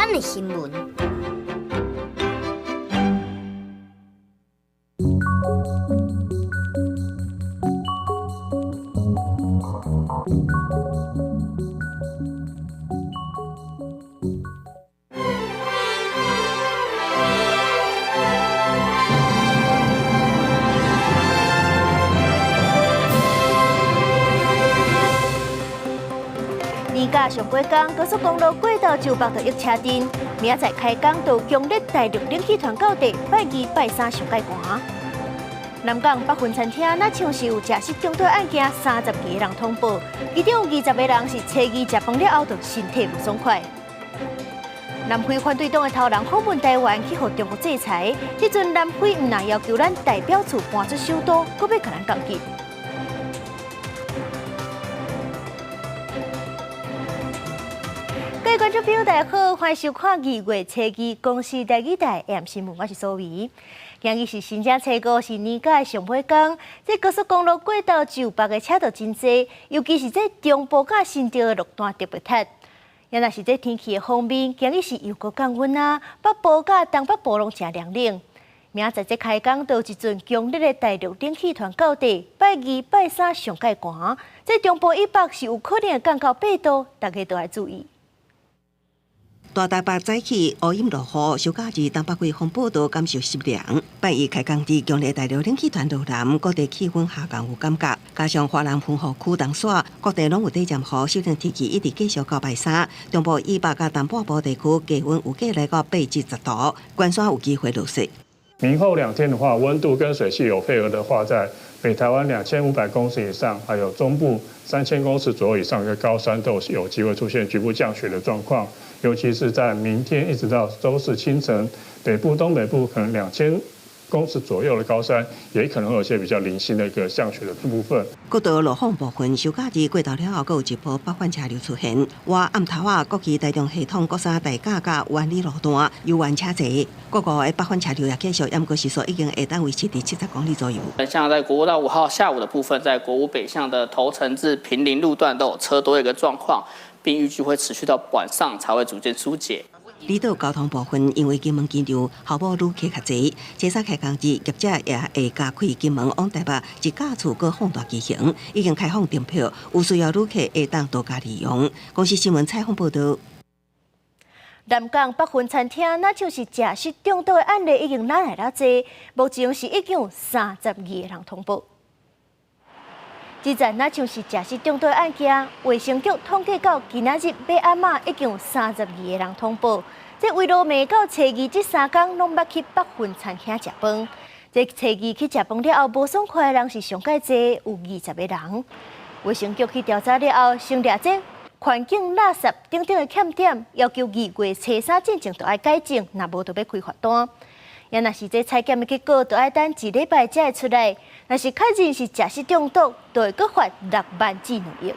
版的新聞。年假上尾工，高速公路過到就北就約車陣，明仔載開工就強烈大陸冷氣團到底，拜二拜三上蓋寒。南港北園餐廳，若像是有食食中毒案件，32個人通報，其中有20個人是初二食飯了後就身體無爽快。南非反對黨的頭人訪問台灣，去予中國制裁，這陣南非毋但要求咱代表處搬出首都，閣欲共咱攻擊。各位觀眾朋友，大家好，歡迎收看2月初二公視台語台 AM 新聞，我是蘇維。今日是新正初五，是年假的上尾工。這高速公路過到就北的車道真濟，尤其是這中部佮新竹的路段特別塞。也若是這天氣的方面，今日是又閣降溫啊，北部佮東北部攏誠涼冷。明仔載這開工，就有一陣強烈的大陸冷氣團到底，拜二、拜三上蓋寒。這中部以北是有可能會降到8度，大家都愛注意。大台北早起烏陰落雨，小假日東北季風報道感受濕涼。拜一開工日，強烈大陸冷氣團落南，各地氣溫下降有感覺。加上華南風雨區東徙，各地攏有短暫雨，濕冷天氣一直繼續到拜三。中部以北佮東半部地區低溫有機來到8至10度，關山有機會落雪。明後2天的話，溫度跟水汽有配合的話，在北台灣2500公尺以上，還有中部3000公尺左右以上的高山，都有機會出現局部降雪的狀況。尤其是在明天一直到週四清晨，北部、東北部可能2000公尺左右的高山，也可能會有些比較零星的一個降雪的部分。國道路況部分，收假日過頭了後，閣有一波北返車流出現。我暗頭仔，國旗台中系統國三大甲佮灣里路段猶原車濟，各個的北返車流也繼續，毋過時速已經會當維持佇70公里左右。像在國道5號下午的部分，在國五北向的頭城至坪林路段都有車多一個狀況，並預計會持續到晚上才會逐漸疏解。離島交通部分，因為金門機場候補旅客較濟，初三開工日，業者也會加開金門往台北一架次閣放大機型，已經開放訂票，有需要旅客會當多加利用。公視新聞採訪報導。南港北園餐廳，若像是食食中毒的案例已經哪來哪濟，目前是已經有32個人通報。之前若像是食食中毒案件，衛生局統計到今仔日欲暗仔已經有32個人通報。這圍爐暝到初二這3工，攏捌去北園餐廳食飯。這初二去食飯了後，無爽快的人是上蓋濟，有20個人。衛生局去調查了後，成立這環境垃圾等等的欠點，要求2月初三進前就愛改正，若無就欲開罰單。也若是這採檢的結果，就愛等一禮拜才會出來。若是確認是食食中毒，就會閣罰6萬至2億。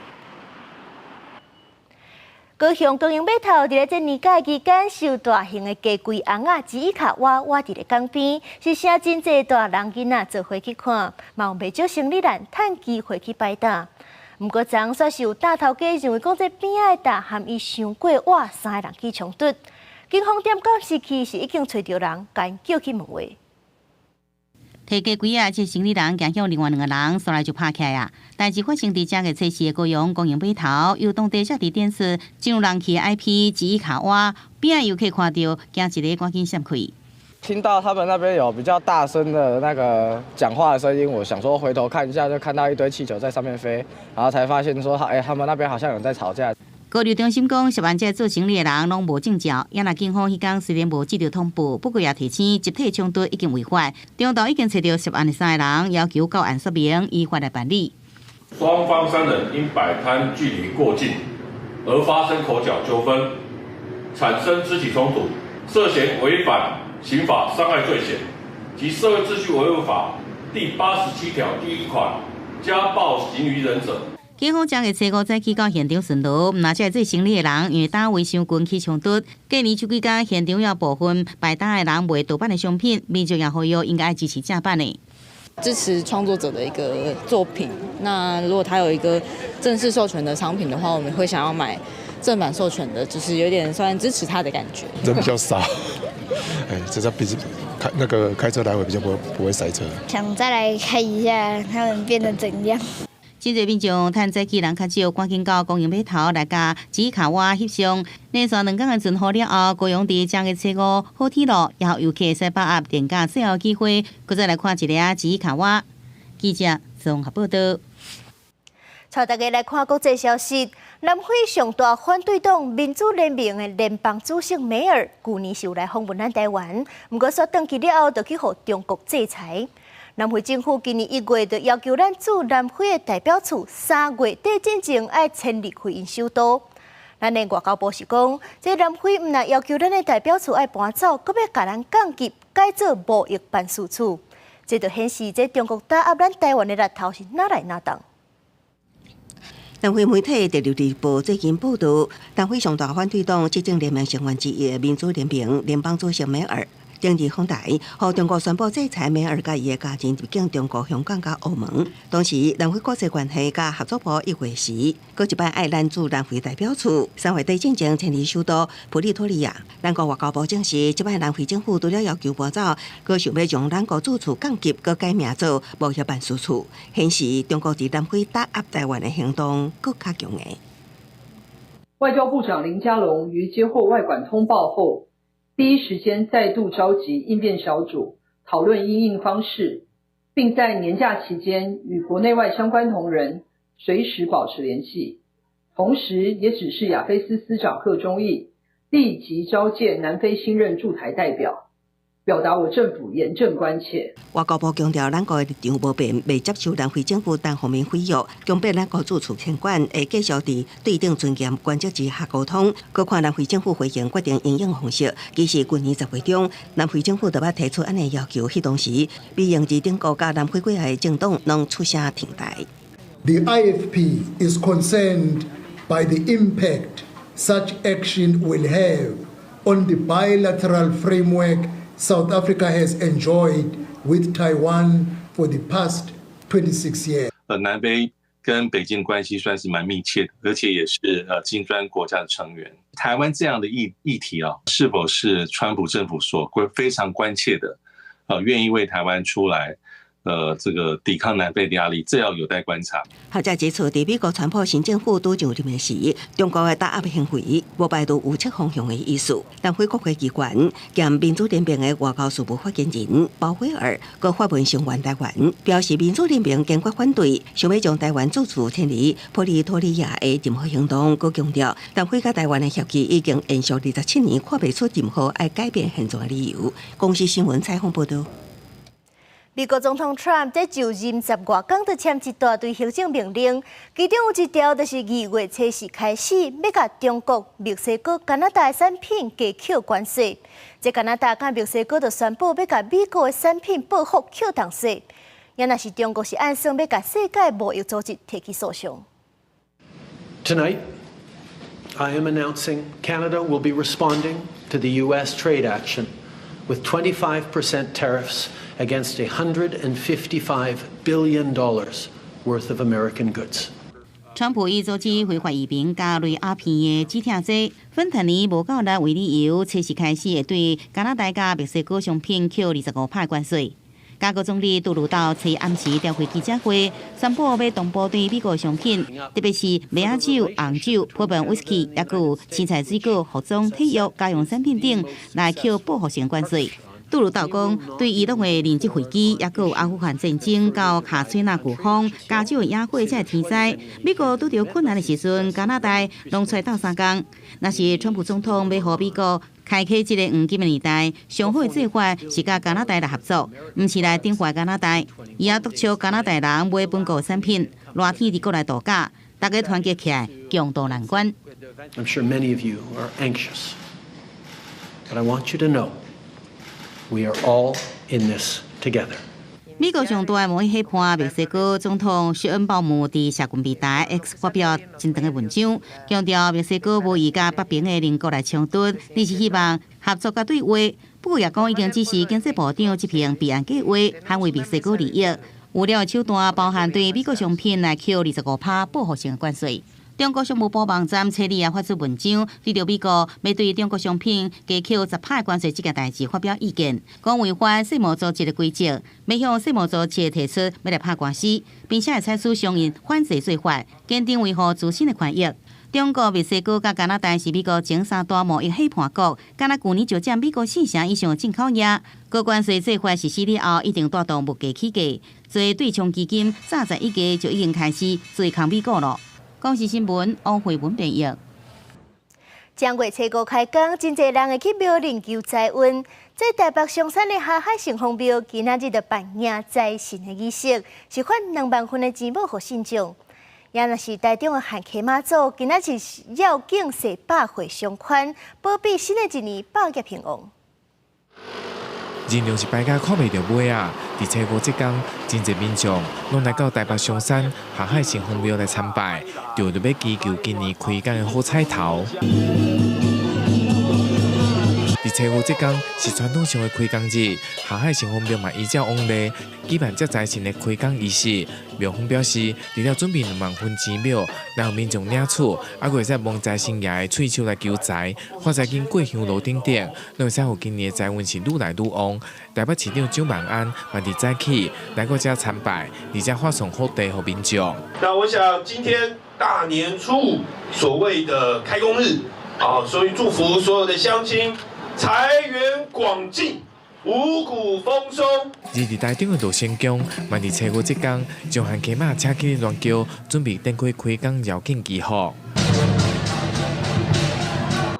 高雄光榮碼頭佇咧這年假期間，受大型的雞胿尪仔吉伊卡倚倚佇咧港邊，是啥真濟大人囡仔做伙去看，嘛有袂少生理人趁機會去擺膽。毋過，昨煞是有大頭家認為講這邊仔的膽含伊傷過倚，三个人起衝突。警方點監視器是已經揣著人，共叫去問話。提雞胿仔，這生理人行向另外兩個人，紲來就拍起來啊！代誌發生佇正月初四的高雄光榮碼頭，由當地遮佇電視進入人氣的 IP 吉伊卡倚，邊仔遊客看著，驚一个趕緊閃開。聽到他們那邊有比較大聲的那個講話的聲音，我想說回頭看一下，就看到一堆氣球在上面飛，然後才發現說，哎，他們那邊好像有人在吵架。物流中心講，涉案這做生理的人攏無證照，也若警方彼工雖然無接著通報，不過也提醒集體衝突已經違法，中晝已經揣著涉案的三个人，要求到案說明，依法來辦理。雙方三人因擺攤距離過近而發生口角糾紛，產生肢體衝突，涉嫌違反刑法傷害罪嫌及社會秩序維護法第87條第1款家暴行於人者。警方正月初五早起到現場巡邏，毋但這做生理的人，因為膽圍傷近起衝突。過年這幾工，現場有部分擺檔的人賣盜版的商品，民眾也呼籲應該支持正版的，支持創作者的一個作品。那如果他有一個正式授權的商品的話，我們會想要買正版授權的，就是有點算支持他的感覺。人比較少，哎，這在比開那個開車來回比較不會塞車。想再來看一下他們變得怎樣。真濟民眾趁早起人較少，趕緊到公園碼頭來共芷卡娃翕相。連續兩工的陣雨了後，高雄佇正月初五好天落，也予遊客會使把握連假最後機會，閣再來看一下芷卡娃。記者綜合報道。帶大家來看國際消息，南非上大反對黨民主聯盟的聯邦主席梅爾，舊年是有來訪問咱台灣，毋過煞轉去了後，就去予中國制裁。南非政府今年1月就要求咱駐南非的代表處3月底進前愛遷離開𪜶首都。咱的外交部是講，這南非毋但要求咱的代表處愛搬走，閣欲共咱降級改做貿易辦事處，這就顯示這中國打壓咱台灣的力頭是哪來哪動。南非媒體《第六日報》最近報道，南非上大反對黨執政聯盟成員之一的民主聯盟聯邦主席梅爾，頂日訪台，予中國宣布制裁梅爾佮伊的家人入境中國香港佮澳門。同時，南非國際關係佮合作部1月時，閣一擺愛咱駐南非代表處3月底進前遷離首都普利托利亞。咱國外交部證實，這擺南非政府除了要求搬走，閣想欲將咱國駐處降級，閣改名做貿易辦事處，顯示中國佇南非打壓台灣的行動閣較強硬。外交部長林佳龍於接獲外管通報後，第一時間再度召集應變小組討論因應方式，並在年假期間與國內外相關同仁隨時保持聯繫，同時也指示亞非司司長賀忠義立即召見南非新任駐台代表，表達我政府嚴正關切。外交部強調，咱國的立場無變，袂接受南非政府單方面毀約，強迫咱國駐處遷館，會繼續佇對等尊嚴原則之下溝通。閣看南非政府回應決定因應方式。其實舊年10月中，南非政府就捌提出按呢要求，彼當時美英治等國佮南非幾个政黨攏出聲挺台。 The IFP is concerned by the impact such action will have on the bilateral framework South Africa has enjoyed with Taiwan for the past 26 years. 南非跟北京關係算是蠻密切的，而且也是金磚國家的成員。台灣這樣的議題啊，是否是川普政府所非常關切的？願意為台灣出來，這個抵抗南非的壓力，這要有待觀察。學者指出，佇美國川普新政府拄上任的時，中國的打壓行為無排除有切方向的意思。南非國會機關兼民主聯盟的外交事務發言人鮑威爾閣發文聲援台灣，表示民主聯盟堅決反對想欲將台灣駐處遷離普利托利亞的任何行動。閣強調，南非佮台灣的協議已經延續27年，看袂出任何愛改變現狀的理由。公視新聞採訪報道。美國總統 Trump 在就任十外工就簽一大堆行政命令，其中有一條就是2月初四開始，欲共中國、墨西哥、加拿大的產品加課關稅。這加拿大佮墨西哥就宣布欲共美國的產品報復課重稅。也若是中國是按算欲共世界貿易組織提起訴訟。 Tonight, I am announcing Canada will be responding to the U.S. trade action with 25% tariffs against $155 billion worth of American goods. 川普欲阻止非法移民佮類鴉片的止痛劑，芬太尼無夠力為理由，初四開始會對加拿大佮墨西哥商品扣25%關稅。加國總理杜魯道初暗時召開記者會，宣布欲同步對美國商品，特別是麥仔酒、紅酒、波本威士忌，抑閣有青菜、水果、服裝、體育、家用產品等來扣報復性關稅。杜魯道講，對伊朗的人質危機，抑閣有阿富汗戰爭到卡崔娜颶風、加州的野火這天災，美國拄著困難的時陣，加拿大攏出來鬥相共。若是川普總統欲予美國開啟這個黃金的年代，上好的做法是佮加拿大來合作，毋是來懲罰加拿大。伊也督促加拿大人買本國產品，熱天佇國內度假，大家團結起來，共渡難關。 I'm sure many of you are anxious, but I want you to know we are all in this together. 美國上大的貿易夥伴墨西哥總統雪恩鮑姆佇社群平台 X 發表真長的文章，強調墨西哥無意佮北邊的鄰國來衝突，而是希望合作佮對話。不過也講已經指示經濟部長執行備案計劃，捍衛墨西哥利益。有了的手段包含對美國商品來扣25%報復性關稅。中國商務部網站初二也發出文章，對著美國欲對中國商品加扣10趴關稅這件代誌發表意見，講違反世貿組織的規則，欲向世貿組織提出欲來拍官司，並且會採取相應反制做法，堅定維護自身的權益。中國、墨西哥佮加拿大是美國前三大貿易夥伴國，敢若舊年就佔美國四成以上的進口額。高關稅做法實施了後，一定帶動物價起價。做對沖基金早在一月就已經開始做空美股囉。公視新聞王慧文編譯。正月初五開工，真濟人會去廟裡求財運。這台北松山的霞海城隍廟，今仔日就辦迎財神的儀式，是發2萬份的錢母予信眾。也若是台中的漢溪媽祖，今仔日是繞境踅百會相寬，保庇新的一年百業興旺。人龍是排甲看袂著尾仔！佇初五這工，真濟民眾攏來到台北松山霞海城隍廟來參拜，就為著欲祈求今年開工的好彩頭。佇初五這工是傳統上的開工日，霞海城隍廟嘛依照往例舉辦接財神的開工儀式。廟方表示，除了準備2萬份錢母來予民眾領取，猶閣會使摸財神爺的喙鬚來求財，發財金過香爐等等，攏會使予今年的財運是愈來愈旺。台北市長蔣萬安嘛佇早起來到遮參拜，而且發送福袋予民眾。那我想今天大年初五所謂的開工日，啊，所以祝福所有的鄉親財源廣進，五穀豐收。而佇台中的道仙宮，嘛佇初五這工，將漢溪媽車起鸞轎，準備展開開工繞境祈福。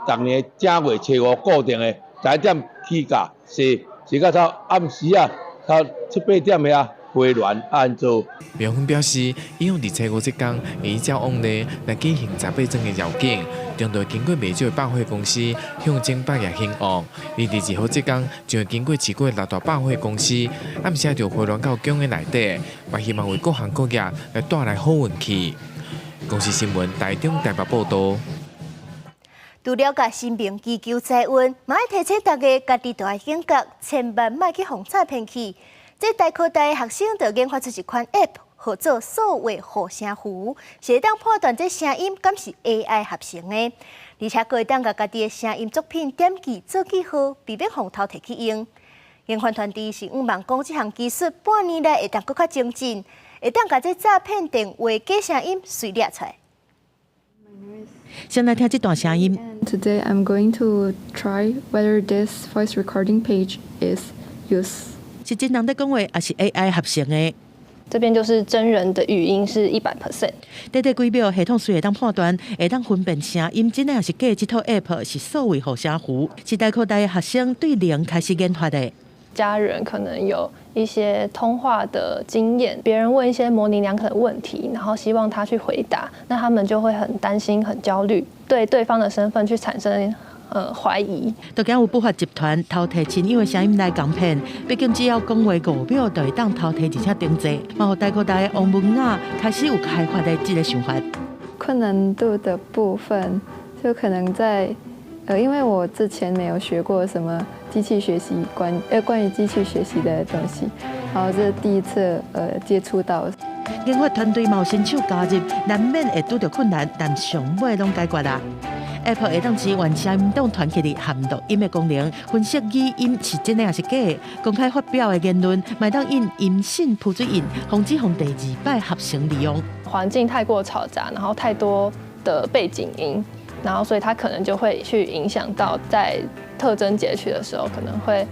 逐年正月初五固定的十一點起駕，踅踅到頭暗時啊，頭七八點遐回鑾按做。廟方表示，以往佇初五這工，會依照往例來舉行18裝的繞境，中途經過袂少的百貨公司，象徵百業興旺。而佇2號這工，將會經過市區六大百貨公司，暗時就回鑾到宮的內底，嘛希望為各行各業來帶來好運氣。公視新聞台中台北報道。除了共神明祈求財運，嘛愛提醒大家，家己著愛警覺，千萬莫去予詐騙去。這台科大學生就研發出一款 App，號做數位護聲符，是會當判斷這聲音敢是 AI 合成的，而且閣會當共家己的聲音作品點記做記號，避免予偷提去用。研發團隊是向望講，這項技術半年內會當閣較精進，會當共這詐騙電話假聲音隨掠出來。先來聽這段聲音。 Today I'm going to try whether this voice recording page is used. 是真人佇講話，抑是 AI 合成的？這邊就是真人的語音是100%。短短幾秒，系統雖會當判斷，會當分辨聲音真的抑是假。這套 App 是數位護聲符，是台科大的學生對零開始研發的。家人可能有一些通話的經驗，別人問一些模棱兩可的問題，然後希望他去回答，那他們就會很擔心、很焦慮，對對方的身份去產生懷疑。都驚有不法集團偷提親友的聲音來共騙，畢竟只要講話5秒就會當偷提，而且定製。嘛，予台科大的王文雅開始有開發的這個想法。困難度的部分，就可能在，因為我之前沒有學過什麼機器學習關於機器學習的東西，然後這是第一次接觸到。研發團隊嘛有新手加入，難免會拄著困難，但上尾攏解決啦。App 會當支援聲音檔傳起來含錄音的功能，分析語音是真的抑是假的。公開發表的言論，嘛會當印音信浮水印，防止予第二擺合成利用。環境太過嘈雜，然後太多的背景音，然後所以它可能就會去影響到在特徵截取的時候，可能會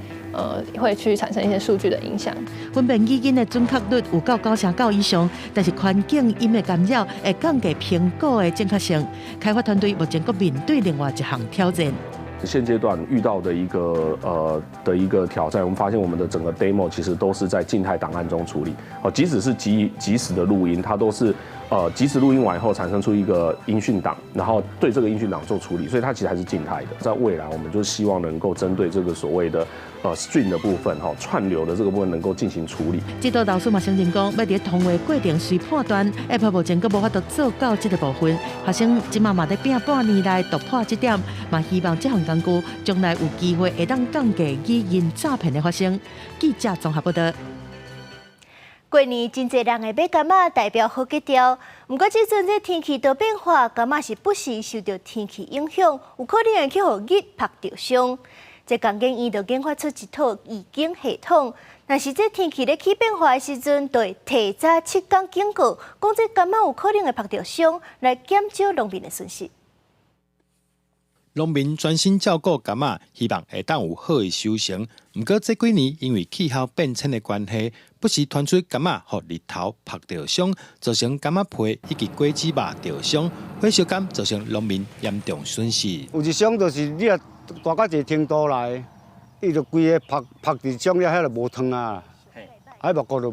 去產生一些數據的影響。分辨語音的準確率有到99%以上，但是環境音的干擾會降低評估的正確性。開發團隊目前閣面對另外一項挑戰。現階段遇到的一個挑戰，我們發現我們的整個 demo 其實都是在靜態檔案中處理。哦，即使是即時的錄音，它都是即時錄音完以後產生出一個音訊檔，然後對這個音訊檔做處理，所以它其實還是靜態的。在未來，我們就希望能夠針對這個所謂的stream 的部分，哈，串流的這個部分能夠進行處理。這道老師嘛承認講，欲佇通話過程隨判斷，App 目前閣無法度做到這個部分。學生這馬嘛佇拼半年來突破這點，嘛希望這項工具將來有機會會當降低語音詐騙的發生。記者綜合報道。過年真濟人會買柑仔，代表好吉兆。毋過這陣這天氣多變化，柑仔是不時受著天氣影響，有可能會去予日曬著傷。這工研院就研發出一套預警系統，若是這天氣咧起變化的時陣，就會提早7天警告，講這柑仔有可能會曬著傷，來減少農民的損失。農民專心照顧柑仔，希望會當有好的收成。毋過這幾年因為氣候變遷的關係，不時傳出柑仔予日頭曬著傷，造成柑仔皮以及果子肉著傷，火燒柑造成農民嚴重損失。有一種就是你若大到一個程度來，伊就規个曬曬佇傷了，遐就無湯啊，啊目骨就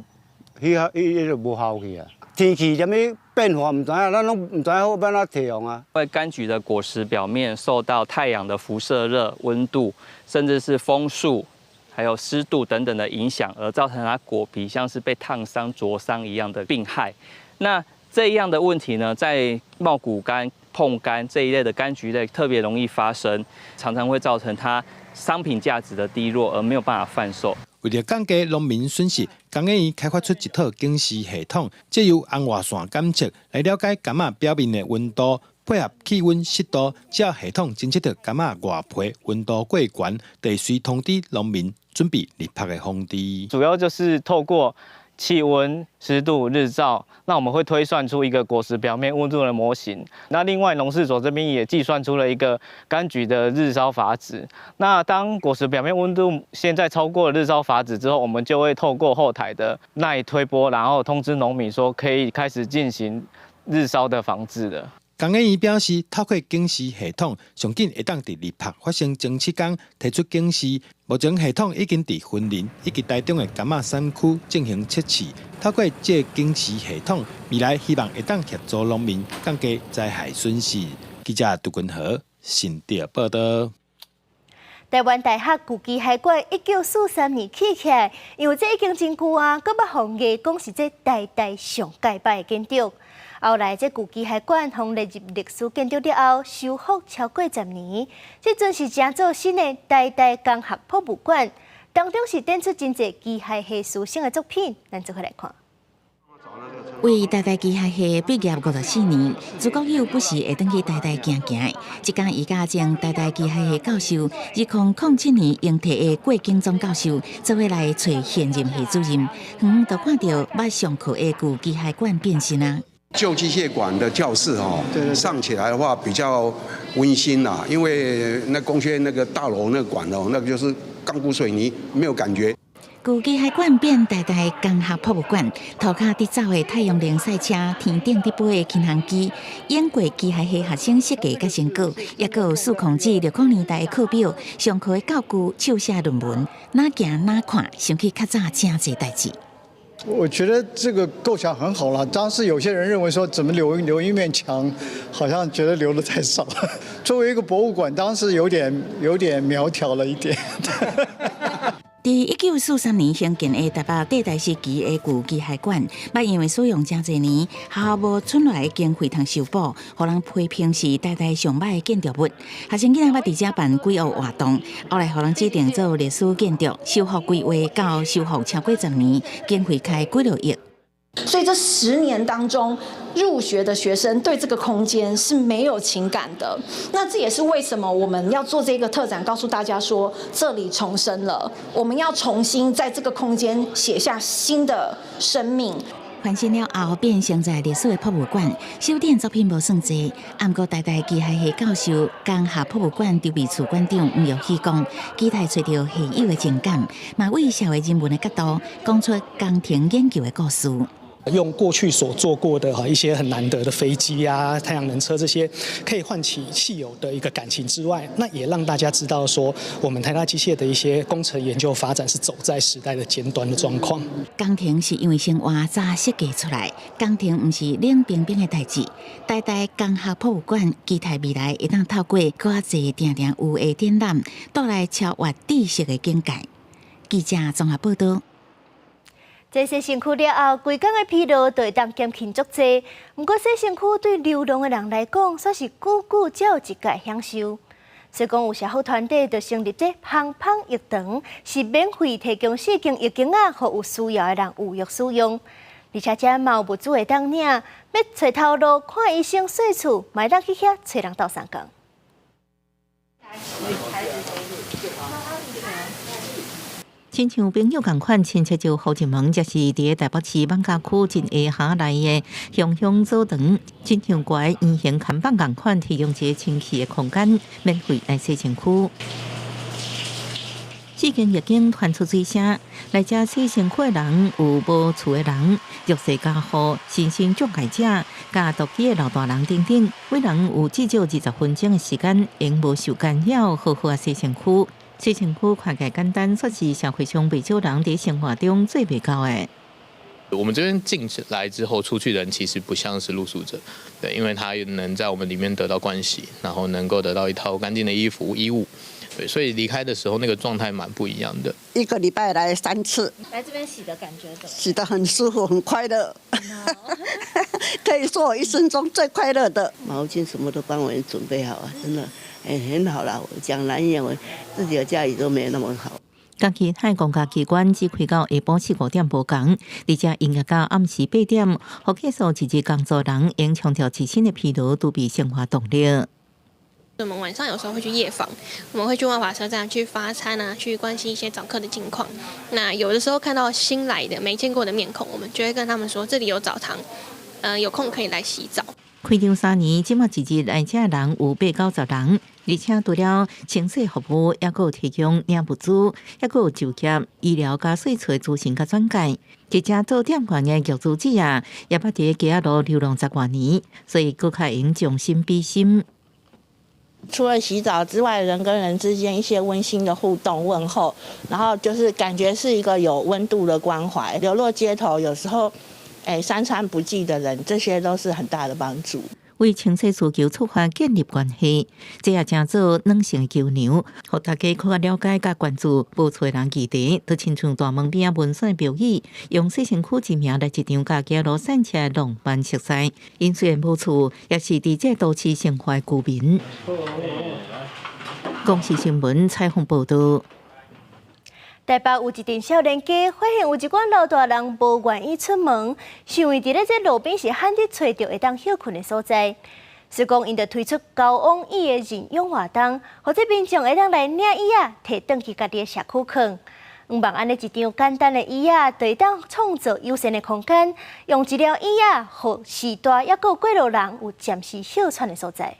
彼彼彼就無效去啊。天氣啥物變化毋知影，咱攏毋知影好欲按怎提防啊。因為柑橘的果實表面受到太陽的輻射熱、溫度，甚至是風速，還有濕度等等的影響，而造成它果皮像是被燙傷、灼傷一樣的病害。那這樣的問題呢，在茂谷柑、椪柑這一類的柑橘類特別容易發生，常常會造成它商品價值的低落，而沒有辦法販售。為著降低農民損失，工研院開發出一套警示系統，藉由紅外線檢測來了解柑仔表面的溫度，配合氣溫濕度，只要系統偵測著柑仔外皮溫度過懸，就會隨通知農民準備日曬的防治。主要就是透過氣溫、濕度、日照，那我們會推算出一個果實表面溫度的模型。那另外農試所這邊也計算出了一個柑橘的日燒閥值。那當果實表面溫度現在超過了日燒閥值之後，我們就會透過後台的 LINE 推播，然後通知農民說可以開始進行日燒的防治了。工研院表示，透過警示系統，上緊會當佇日曬發生前7天提出警示。目前系統已經佇雲林以及台中的柑仔產區進行測試。透過這個警示系統，未來希望會當協助農民降低災害損失。記者杜君和新竹報導。台灣大學舊機械館1943年起起來，因為這已經真舊啊，閣捌予人講是這台大上蓋歹的建築。後來，這舊機械館予列入歷史建築了後，修復超過10年。這陣是成做新的台大工學博物館，當中是展出真濟機械系師生的作品，咱做伙來看。為台大機械系畢業54年，朱國友不時會轉去台大行行。這工伊佮前台大機械系教授，2007年榮退的郭景宗教授，做伙來揣現任系主任，遠遠就看著捌上課的舊機械館變身啊！舊機械館的教室哦，上起來的話比較溫馨啦，因為那工學院那個大樓那個館哦，那個就是鋼骨水泥，沒有感覺。舊機械館變台大工學博物館，塗跤佇走的太陽能賽車，天頂佇飛的輕航機，演過機械系學生設計佮成果，抑閣有數控制60年代的課表，上課的教具、手寫論文，哪行哪看，想起較早誠濟代誌。我覺得這個構想很好了。當時有些人認為說，怎麼留一面牆，好像覺得留得太少。作為一個博物館，當時有點苗條了一點。佇1943年興建的台北帝大時期的舊機械館，捌因為使用誠濟年，學校無存落來的經費通修補，予人批評是台大上歹的建築物。學生囡仔捌佇遮辦幾學活動，後來予人指定做歷史建築，修復規劃到修復超過10年，經費開幾落億。所以這10年當中，入學的學生對這個空間是沒有情感的。那這也是為什麼我們要做這個特展，告訴大家說這裡重生了，我們要重新在這個空間寫下新的生命。翻新了後，變成在歷史的博物館，首展作品無算濟，毋過台大機械系教授、工學博物館籌備處館長吳玉喜講，期待揣著系友的情感，嘛為社會人文的角度講出工程研究的故事。用過去所做過的哈一些很難得的飛機啊、太陽能車這些，可以喚起系友的一個感情之外，那也讓大家知道說，我們台大機械的一些工程研究發展是走在時代的尖端的狀況。工程是因為生活早設計出來，工程毋是冷冰冰的代誌。台大工學博物館期待未來會當透過閣較濟定定有的展覽，帶來超越知識的境界。記者綜合報導。這洗身軀了後，規工的疲勞就會當減輕足濟。毋過洗身軀對流浪的人來講，煞是久久才有一擺享受。所以講有社福團體就成立這芳芳浴堂，是免費提供四間浴間仔，予有需要的人預約使用。而且遮嘛有物資會當領，欲揣頭路、看醫生、洗厝，嘛會當去遐揣人鬥相共。親像朋友仝款親切就予入門，這是佇台北市艋舺區真下內的香香澡堂，親像懸圓形看板仝款，提供一个清氣的空間，免費來洗身軀。四間浴間傳出水聲，來遮洗身軀的人有無厝的人、弱勢家戶、身心障礙者、佮獨居的老大人等等，每人有至少20分鐘的時間，會無受干擾，好好仔洗身軀。洗身軀看起來簡單，卻是社會上袂少人佇生活中做袂到的。我們這邊進來之後，出去的人其實不像是露宿者，對，因為他能在我們裡面得到關係，然後能夠得到一套乾淨的衣服衣物，對，所以離開的時候那個狀態蠻不一樣的。一個禮拜來3次，來這邊洗的感覺怎麼？洗得很舒服，很快樂，可以說我一生中最快樂的。毛巾什麼都幫我們準備好啊，真的，很好啦。我講難聽，我自己的家裡都沒有那麼好。佮其他公家機關只開到下晡4、5點無仝，而且營業到暗時8點，予結束一日工作人會用充自身的疲勞，儲備生活動力。我們晚上有時候會去夜訪，我們會去萬華車站去發餐啊，去關心一些早課的近況。那有的時候看到新來的沒見過的面孔，我們就會跟他們說這裡有澡堂，有空可以來洗澡。開張3年，這馬一日來遮人有80、90人，而且除了清洗服務，猶閣有提供領物資，猶閣有就業、醫療佮洗厝的諮詢佮轉介。這家做店員的玉珠姊啊，也捌佇街仔路流浪10外年，所以閣較會用將心比心。除了洗澡之外，人跟人之間一些溫馨的互動問候，然後就是感覺是一個有溫度的關懷。流落街頭，有時候，三餐不繼的人，這些都是很大的幫助。為清洗需求出發建立關係，這也成做軟性的橋梁，予大家較了解佮關注無厝的人議題，就親像大門邊仔文宣標語，用洗身軀之名來一場佮街路散車的浪漫熟似。𪜶雖然無厝，也是佇這都市生活的居民。公視新聞採訪報導。台北有一陣少年家，發現有一寡老大人無願意出門，是因為佇咧這路邊是罕得揣著會當歇睏的所在。所以講，𪜶就推出膠王椅的認養活動，予這民眾會當來領椅仔，提轉去家己的社區囥。向望按呢一張簡單的椅仔，就會當創造友善的空間，用一條椅仔，予序大猶閣過路人有暫時歇喘的所在。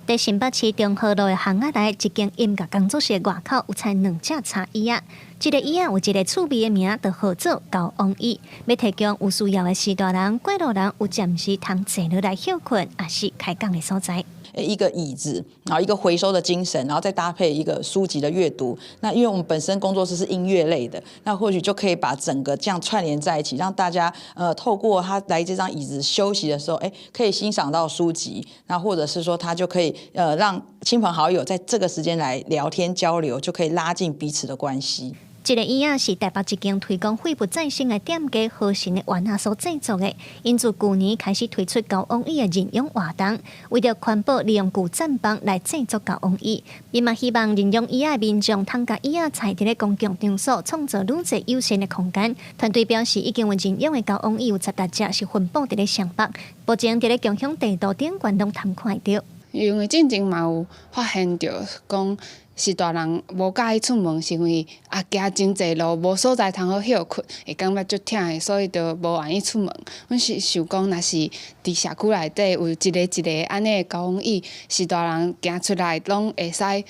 佇新北市中和路的巷仔內，一間音樂工作室外口有採兩隻柴椅仔，一個椅仔有一個趣味的名，就號做膠王椅，欲提供有需要的序大人、過路人有暫時通坐落來歇睏，抑是開講的所在。一個椅子，然後一個回收的精神，然後再搭配一個書籍的閱讀。那因為我們本身工作室是音樂類的，那或許就可以把整個這樣串聯在一起，讓大家透過他來這張椅子休息的時候，可以欣賞到書籍，那或者是說他就可以讓親朋好友在這個時間來聊天交流，就可以拉近彼此的關係。這個椅仔是台北一間推廣廢物再生的店家和神的丸仔所製作的，𪜶自舊年開始推出膠王椅的認養活動，為著環保，利用舊棧板來製作膠王椅。伊嘛希望認養椅仔的民眾通共椅仔踩佇咧公共場所，創造愈濟友善的空間。團隊表示，已經有認養的膠王椅有18隻是分布佇咧雙北，目前佇咧共享地圖頂懸攏通看會著。因為進前嘛有發現著講，序大人無佮意出門，是因為行真濟路，無所在通好歇睏，會感覺足忝的，所以就無願意出門。阮是想講，若是佇社區內底有一个一个按呢的膠王椅，序大人行出來攏會使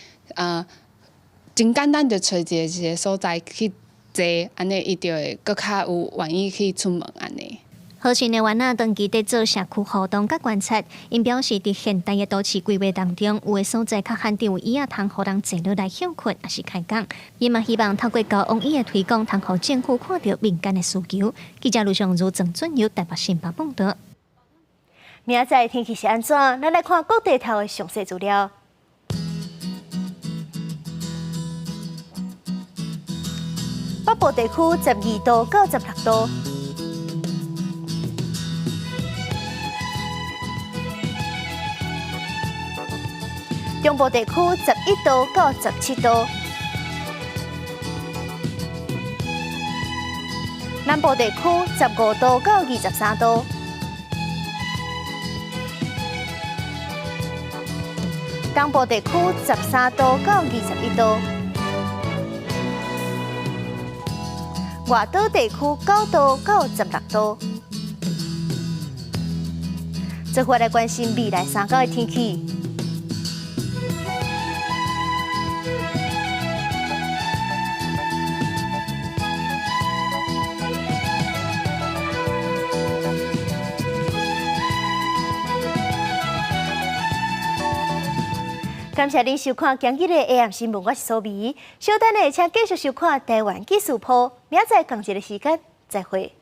真簡單就揣一個一個所在去坐，按呢伊就會閣較有願意去出門按呢。和信的丸仔長期佇做社區活動佮觀察，𪜶表示佇現代的都市規劃當中，有的所在較罕見有椅仔通予人坐落來歇睏，抑是開講。伊嘛希望透過膠王椅的推廣，通予政府看著民間的需求。記者盧尚如、鄭俊友台北新北報導。明仔載天氣是按怎？咱來看各地頭的詳細資料。北部地區12度到16度。中部地區11度到17度，南部地區15度到23度，東部地區13度到21度，外島地區9度到16度。最後來關心未來三天的天氣。感謝您收看今日的 AM 新聞，我是蘇美。稍等下，請繼續收看台灣紀事報。明仔載仝一个時間，再會。